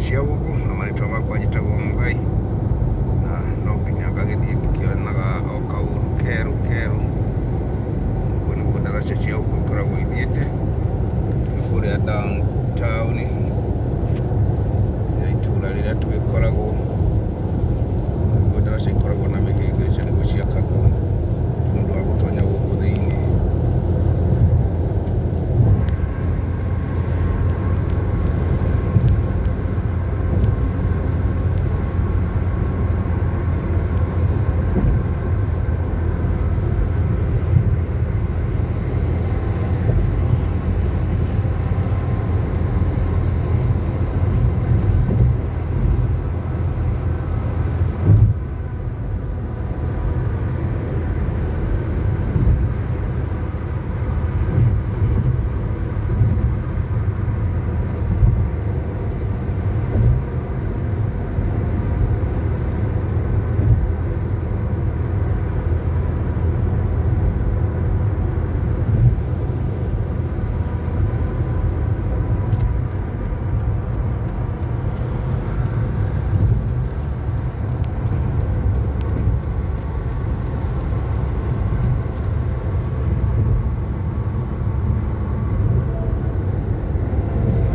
cia gũkũ na marĩtwa makwa njĩtagwo Mũngai, na no nginya ngagĩthiĩ ngĩkĩonaga o kaũndũ kerũ kerũ. Ũguo nĩguo ndaraca cia gũkũ ikoragwo ithiĩte, nĩ kũrĩa downtown ya itũra rĩrĩa tũgĩkoragwo, nĩguo ndaraca ikoragwo na mĩhĩnga icio nĩguo ciakagwo nĩ ũndũ wa gũtonya gũkũ thĩinĩ.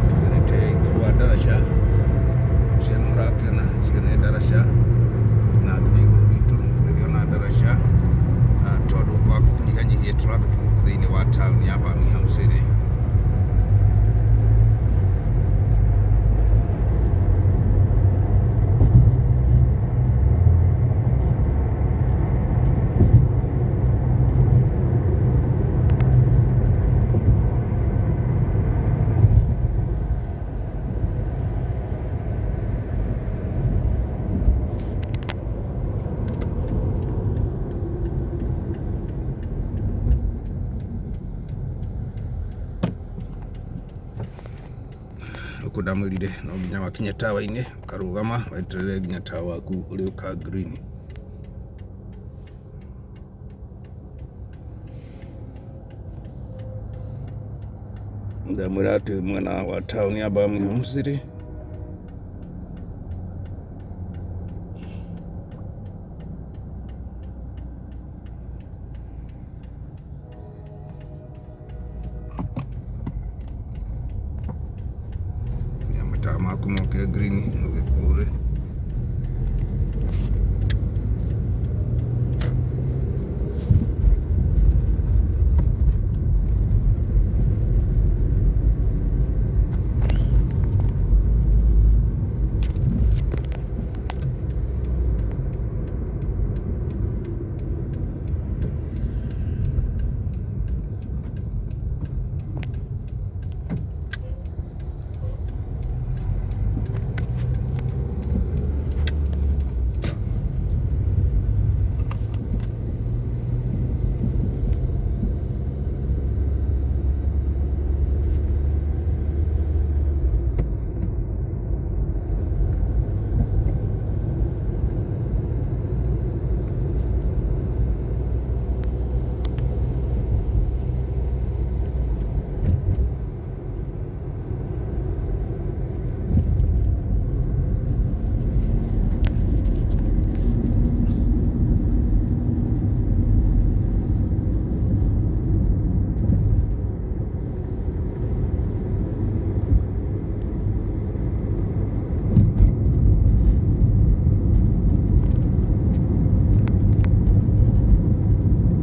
Tũgerete igũrũ wa ndaraca, icio nĩ mũrakĩona icio nĩ ndaraca, na nginya igũrũ ritũ ndĩrĩona ndaraca, tondũ wa kũnyihanyihia traffic gũkũ thĩinĩ wa taũni ya Birmingham City. Gũkũ ndamwĩrire no nginya wakinya tawa-inĩ ũkarũgama weterere nginya tawa waku ũrĩũka green. Ndamwĩra atĩ mwena wa taũni ya Birmingham City. Nginya matawa maku moke green ũgĩkũre.